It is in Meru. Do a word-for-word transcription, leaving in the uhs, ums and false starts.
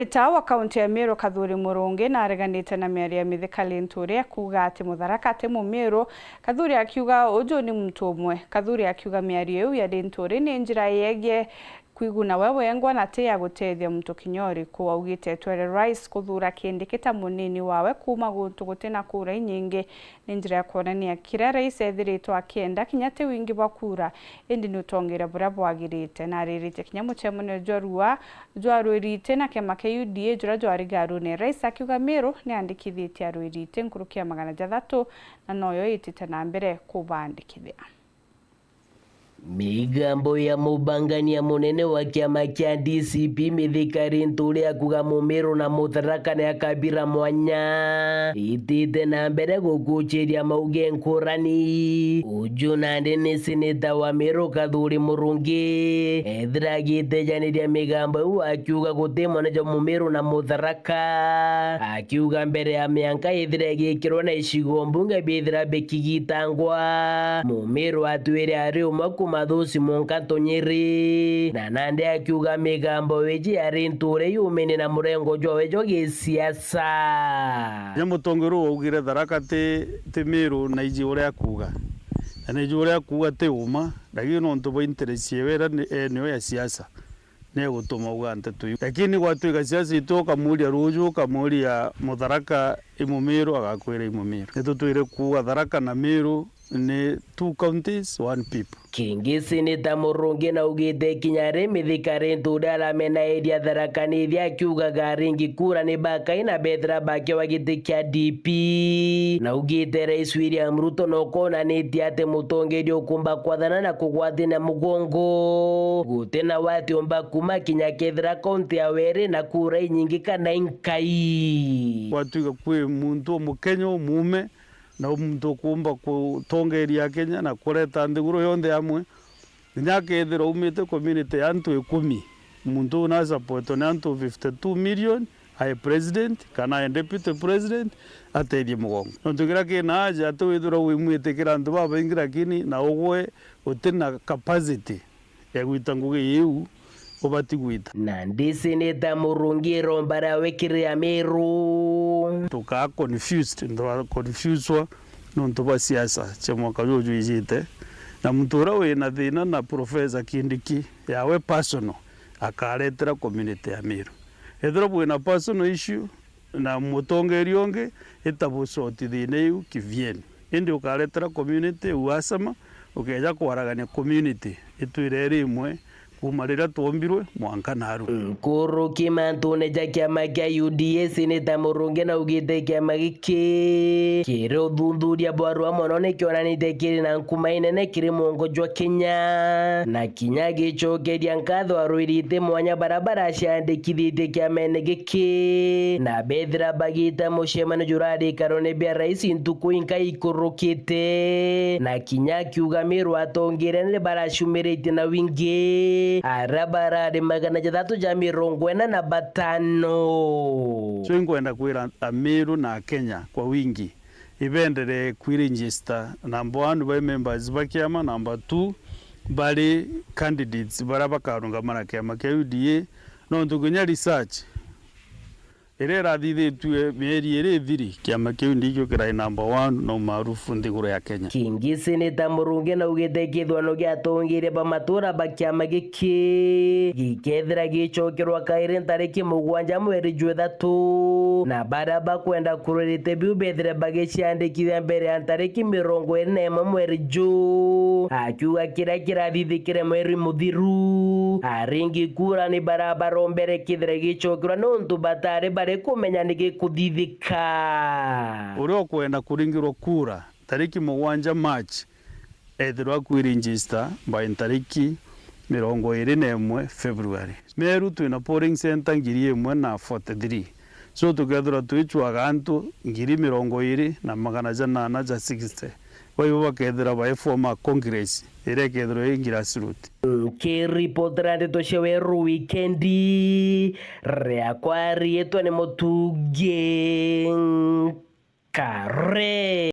Seneta wa kaunti ya Meru Kathuri Murungi nareganite na miario ya Mithika Linturi ya kuuga ati Mutharaka ti Mumiru, Kathuri akiuga uju ni muntu umwe. Kathuri akiuga miario iu ya Linturi ni njira yegie kwiguna we wengwa na ti ya gutethia muntu kinya uriku. Augite etwere Rais kuthuura Kindiki ta munini wawe kuuma guntu guti na kura inyingi ni njira ya kwonania kiria Rais ethiritwe akienda, kinya ti wingi bwa kura, indi ni utongeria buria bwagirite. Na ariritie kinya mucemanio jwa rua jwa Rwiriti na kiama kia U D A juria jwari garune. Rais akiuga Meru ni andikithitie Arwiriti nkuruki ya magana jathatu na noyo itite na mbere kubandikithia. Migambo ya mubangania munene wa kiama kia D C P Mithika Linturi ya kuuga Mumiru na Mutharaka ni a kabira mwanya itite na mbere gukuchiria mauge nkurani. Uju nandi ni seneta wa Meru Kathuri Murungi ethira agitejaniria migambo iu akiuga guti mwana jwa Mumiru na Mutharaka. Akiuga mbere ya mianka ithira igikirwa na icigo mbunge bithira bikigitangwa, Mumiru atwire ari umwe kuuma Thusi munka Ntunyiri, na nandi akiuga migambo iji ya Linturi yumene na murengo jwawe jwa gisiasa. Kinya mutongeria uu augire Tharaka ti, ti Miru na iji uria akuuga. Na ni iji uria akuuga ti uma, lakini nontu bwa interest yewe iria ni, eh, niyo ya siasa, ni egutuma auga nteto iu. Lakini gwatuika siasa itu, ukamuria ruuju, ukamuria Mutharaka i Mumiru, agakwira i Mumiru. Ni tutwire kuuga Tharaka na Miru ni two counties, one people. Kingi seneta Murungi naugite kinya ri Mithika Linturi aramenairia Tharaka Nithi akiugaga aringi kura ni bakai na bethira bakewa giti kia D P. Naugite Rais William Ruto nokonanitie ati mutongeria ukumba kwathana na kugwatania mugongo guti na watiumba kuma kinya kethira kaunti yawe iri na kura inyingi kana inkai. Gwatuika kwi muntu umukenya umuume na muntu ukuumba kutongeria Kenya na kureta nthiguru yonthe amwe, kinya akethirwa aumite community ya antu ikumi, muntu uu nasupportwa ni antu fifty two million, ae president kana ae deputy president, atethie mugongo. Nontu kiria kina aja ati withirwa wimwitikira antu babaingi, lakini na ugwe uti na capacity ya gwita ngugi iu ubati gwita. Nandi seneta Murungi iromba riawe kiri Amiru. Tukaa confused, ntwa confuswa nontu bwa siasa cia mwaka juju ijite, na muntu uria wina thina na Professor Kindiki yawe personal akaretera community ya Miru. Ethirwa bwina personal issue na mutongeria ungi, ita busoti thina iu kivyenu. Indi ukaretera community uhasama, ukeja kwaragania community itwire iri imwe kuuma riria twombirwe mwanka naarua. Nkuruki mantune ja kiama kia U D A, seneta Murungi naugite kiama giki kiri uthuthuria bwa rua mono nikionanitie kiri na nkuma inene kiri mwongo jwa Kenya, na kinya gicokeria nkatho arwirite mwanya baria baraciandikithitie kiamene giki, na bethira bagita mucemanio jurarikarwa ni bia rais ntuku inka ikurukite, na kinya akiuga Miru atongire ni baracumiritie na wingi aria barari magana jathatu ja mirongo ina na batano. So inkwenda kwira Amiru na Akenya kwa wingi ibenderee kwiregister, number one, bai members ba kiama, number two, bari candidates baria bakarungama na kiama kia U D A, nontu kinya research iria irathithitue mieri iri ithiri, kiama kiu ndikio kirai number one na umaarufu nthiguru ya Kenya. Kingi Seneta Murungi naugite kithurano gia atongeria ba matura ba kiama giki gikethira gicokerwa kairi ntariki mugwanja mweri jwa ithatu, na baria bakwenda kurwirite biu bethire bagiciandikithia mbere ya ntariki mirongo iri na imwe mweri juu, akiuga kiria kirathithikire mweri muthiru, aringi kura ni baria barombere kithire gicokerwa nontu batari bari kumenya ni gikuthithika. Uria ukwenda kuringirwa kura tariki mugwanja March, ethirwa akwiregister by ntariki mirongo iri na imwe February. Meru twina polling centre ngiri imwe na forty three. So tukethirwa twicwaga antu ngiri mirongo iri na magana janana ja sixty. Baibo bakethira bai former Congress, iria ikethirwa i grassroot. Nkiripotera ndeto cia Weru Wikendi, riakwa riitwa ni Mutungi Kare.